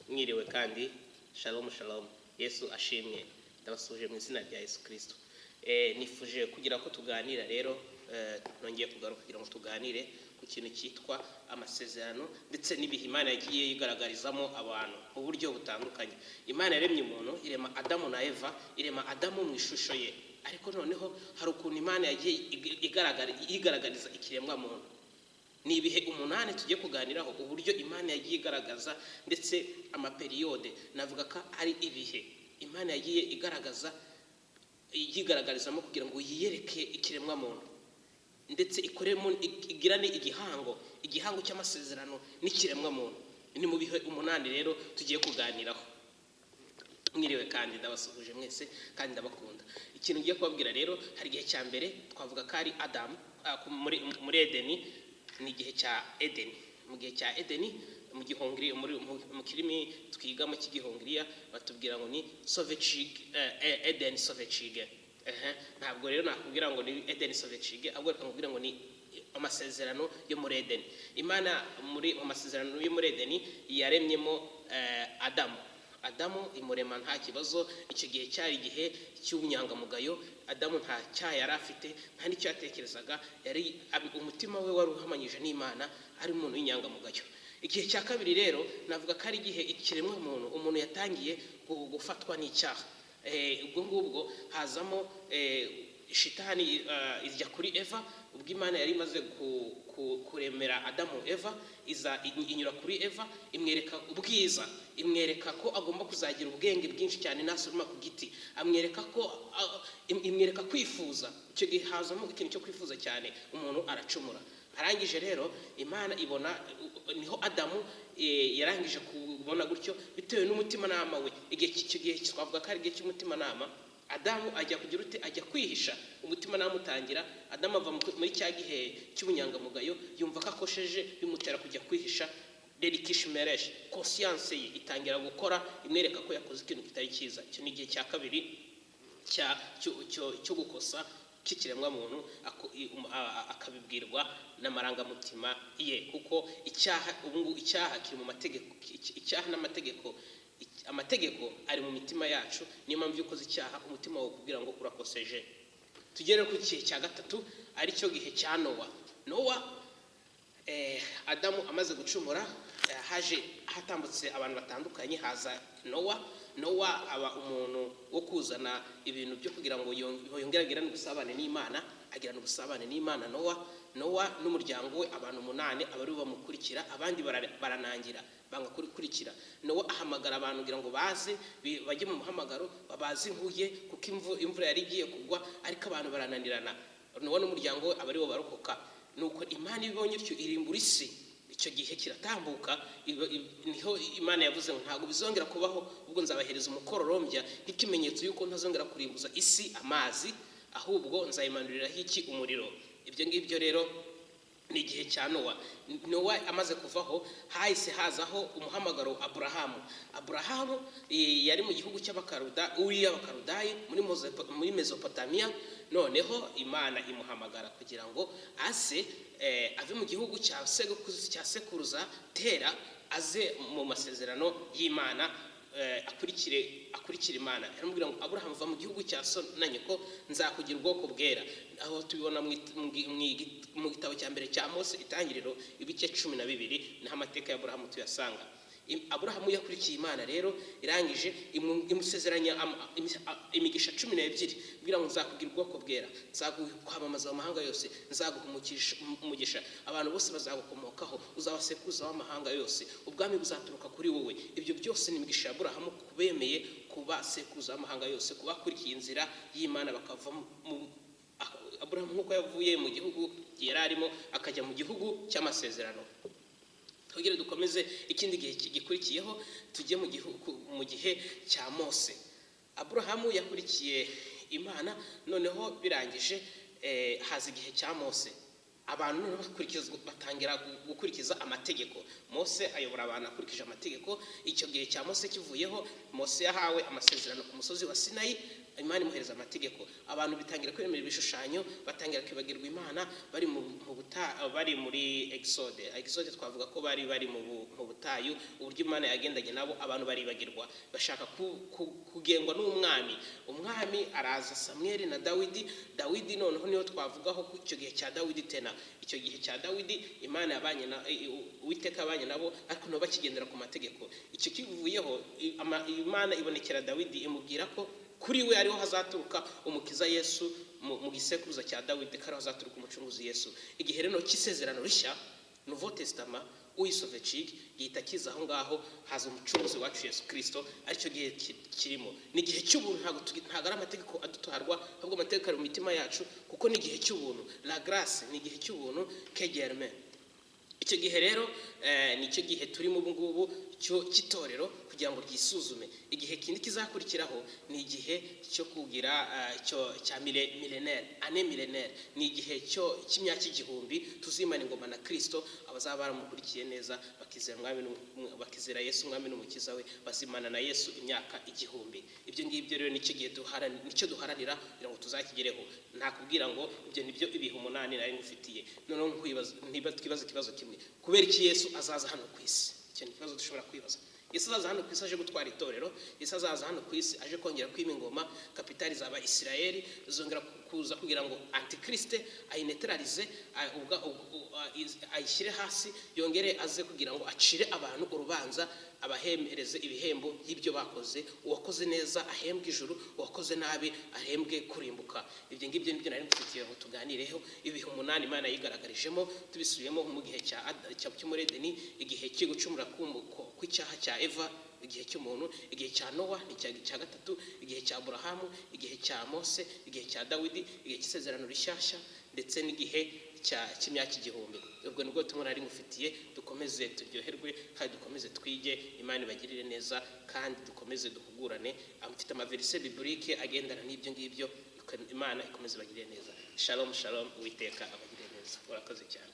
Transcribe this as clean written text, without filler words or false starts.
Mwiriwe kandi shalom shalom. Yesu ashimwe. Ndabasuhuje mu izina rya Yesu Kristo. Nifuje kugira ko tuganira rero, nongeye kugaruka kugira ngo tuganire ku kintu cyitwa amasezerano ndetse n'ibihe Imana yagiye yigaragarizamo abantu mu buryo butandukanye. Imana yaremye umuntu, irema Adamu na Eva, irema Adamu mu ishusho ye. Ariko noneho hari ukuntu Imana yagiye yigaragariza ikiremwa muntu. Ni ibihe 8 tugiye kuganiraho, uburyo Imana yagiye igaragaza, ndetse amapériode, navuga ko ari ibihe Imana yagiye igaragaza, yigaragarizamo kugira ngo yiyereke ikiremwa muntu, ndetse ikoremo, igirane igihango cy'amasezerano n'ikiremwa muntu. Ni mu bihe 8 rero tugiye kuganiraho. Mwiriwe kandi ndabasuhuje mwese kandi ndabakunda. Ikintu ngiye kubabwira rero, hari igihe cya mbere twavuga ko ari Adamu muri Edeni. Ni igihe cya Edeni. Mu gihe cya Edeni, mu Gihongiriya, mu kirimi twiga mu cy'Igihongiriya, batubwira ngo ni Sovechig, Eden Sovechig. Ehe, ntabwo rero nakubwira ngo ni Eden Sovechig, ahubwo reka nkubwire ngo ni amasezerano yo muri Edeni. Imana mu masezerano yo muri Edeni yaremyemo Adamu. Adamu imurema nta kibazo. Icyo gihe cyari igihe cy'ubunyangamugayo. Adamu nta cyaha yari afite, nta n'icyo yatekerezaga. Yari umutima we wari uhamanyije n'Imana, ari umuntu w'inyangamugayo. Igihe cya kabiri rero navuga ko ari igihe ikiremwa muntu, umuntu yatangiye gufatwa n'icyaha. Ubwo ngubwo hazamo shitani, ijya kuri Eva. Ubwo Imana yari imaze kuremera Adamu Eva, iza inyura kuri Eva, imwereka ubwiza, imwereka ko agomba kuzagira ubwenge bwinshi cyane nasoroma ku giti, amwereka ko imwereka kwifuza. Icyo gihe hazamo ikintu cyo kwifuza cyane, umuntu aracumura. Arangije rero Imana ibona niho Adamu yarangije kubona gutyo bitewe n'umutimanama we. Igihe icyo gihe twavuga ko ari igihe cy'umutimanama. Adamu ajya kugira ute? Ajya kwihisha. Umutimanama utangira, Adamu ava muri cya gihe cy'ubunyangamugayo, yumva ko akosheje, bimutera kujya kwihisha. Rerikishimereshi conscience ye itangira gukora, imwereka ko yakoze ikintu kitari cyiza. Icyo ni igihe cya kabiri cyo gukosa cy'ikiremwamuntu, akabibwirwa n'amarangamutima ye, kuko icyaha ubu ngubu, icyaha kiri mu mategeko, icyaha n'amategeko, amategeko ari mu mitima yacu. Niyo mpamvu iyo ukoze icyaha, umutima wawe ukubwira ngo urakoseje. Tugere ku gihe cya gatatu, aricyo gihe cya Nowa. Nowa, Adamu amaze gucumura, haje hatambutse abantu batandukanye, haza Nowa. Nowa aba umuntu wo kuzana ibintu byo kugira ngo yongere agirane ubusabane n'Imana, agirana ubusabane n'Imana. Nowa n'umuryango we, abantu 8, aba aribo bamukurikira. Abandi baranangira, banga kurikurikira. Nowa ahamagara abantu kugira ngo baze bajye mu muhamagaro, babaze inkuge, kuko imvura yari igiye kugwa, ariko abantu barananirana. Nowa n'umuryango we aba aribo barokoka. Nuko Imana ibibonye ityo, irimbura isi. Icyo gihe kiratambuka, niho Imana yavuze ngo ntabwo bizongera kubaho, ubwo nzabahereza umukororombya nk'ikimenyetso y'uko ntazongera kurimbuza isi amazi, ahubwo nzayimanuriraho iki? Umuriro. Ibyo ngibyo rero ni igihe cya Nowa. Nowa amaze kuvaho, hahise hazaho umuhamagaro Aburahamu. Aburahamu yari mu gihugu cy'Abakaruda, Uri y'Abakarudayi, muri Mesopotamiya. Noneho Imana imuhamagara kugira ngo aze, ave mu gihugu cya sekuruza Tera, aze mu masezerano y'Imana, akurikire Imana. Aramubwira ngo: "Aburahamu, va mu gihugu cya so na nyoko, nzakugira ubwoko bwera." Aho tubibona mu gitabo cya mbere cya Mose, Itangiriro, ibice 12, niho amateka ya Aburahamu tuyasanga. Aburahamu yakurikiye Imana rero, irangije imusezeranya imigisha 12, kugira ngo nzakugira ubwoko bwera, nzakwamamaza mu mahanga yose, nzaguha umugisha, abantu bose bazagukomokaho, uzaba sekuruza w'amahanga yose, ubwami buzaturuka kuri wowe. Ibyo byose ni imigisha ya Aburahamu kubemeye kuba sekuruza w'amahanga yose, kuba bakurikiye inzira y'Imana, bakava mu Aburahamu nk'uko yavuye mu gihugu yari arimo akajya mu gihugu cy'amasezerano. Twongere dukomeze ikindi gihe gikurikiyeho, tujye mu gihe cya Mose. Aburahamu yakurikiye Imana, noneho birangije, haza igihe cya Mose. Abantu noneho batangira gukurikiza amategeko. Mose ayobora abantu akurikije amategeko. Icyo gihe cya Mose kivuyeho, Mose yahawe amasezerano ku musozi wa Sinayi. Imana imuhereza amategeko. Abantu bitangira kwemera ibishushanyo, batangira kwibagirwa Imana bari mu bari muri Exode. Exode twavuga ko bari mu butayu, uburyo Imana yagendanye nabo, abantu baribagirwa, bashaka kugengwa n'umwami. Umwami araza, Samweli na Dawidi. Dawidi noneho niyo twavugaho ko icyo gihe cya Dawidi tena, icyo gihe cya Dawidi Imana yabanye na Uwiteka yabanye nabo, ariko nabo bakigendera ku mategeko. Icyo kivuyeho, Imana ibonekera Dawidi, imubwira ko kuri we ariho hazaturuka Umukiza Yesu, mu gisekuruza cya Dawidi, ko ariho hazaturuka Umucunguzi Yesu. Igihe rero cy'Isezerano Rishya, Nouveau Testament, uyisovecik gihita kiza aho ngaho, haza Umucunguzi wacu Yesu Kirisito. Aricyo gihe kirimo ni igihe cy'ubuntu. Ntabwo ari amategeko adutwarwa, ahubwo amategeko ari mu mitima yacu, kuko ni igihe cy'ubuntu, la grâce, ni igihe cy'ubuntu kegerme. Icyo gihe rero nicyo gihe turimo ubu ngubu cy'itorero kugira ngo ryisuzume. Igihe kindi kizakurikiraho ni igihe cyo kugira cyo cya millénaire, année millénaire, ni igihe cyo cy'imyaka 1000 tuzimana ingoma na Kristo. Abazaba baramukurikiye neza, bakizera umwami bakizera Yesu Umwami n'Umukiza we, bazimana na Yesu imyaka 1000. Ibyo ngibyo rero nicyo gihe nicyo duharanira kugira ngo tuzakigereho. Nakubwira ngo ibyo nibyo ibihe 8 nari ngufitiye. Noneho niba twibaza ikibazo kimwe: kubera iki Yesu azaza hano ku isi? Icyo ni ikibazo dushobora kwibaza. Yesu azaza hano ku isi aje gutwara itorero. Yesu azaza hano ku isi aje kongera kwima ingoma. Capitale izaba Isirayeli. Izongera kuza kugira ngo antikriste ayinetralize, ayishyire hasi, yongere aze kugira ngo acire abantu urubanza, abahemereze ibihembo y'ibyo bakoze. Uwakoze neza ahembwe ijuru, uwakoze nabi ahembwe kurimbuka. Ibyo ngibyo nibyo nari mufitiye ngo tuganireho. Ibihe 8 Imana yigaragarijemo, tubisubiyemo: mu gihe cyo muri Edeni, igihe cyo gucumura kw'icyaha cya Eva, igihe cy'umuntu, igihe cya Nowa ni icya gatatu, igihe cya Aburahamu, igihe cya Mose, igihe cya Dawidi, igihe cy'Isezerano Rishyashya, ndetse n'igihe cy'imyaka 1000. Ubwo nibwo butumwa nari ngufitiye. Dukomeze turyoherwe kandi dukomeze twige. Imana ibagirire neza kandi dukomeze duhugurane. Mfite amaversets bibliques agendana n'ibyo ngibyo. Imana ikomeze ibagirire neza. Shalom, shalom. Uwiteka abagirire neza. Urakoze cyane.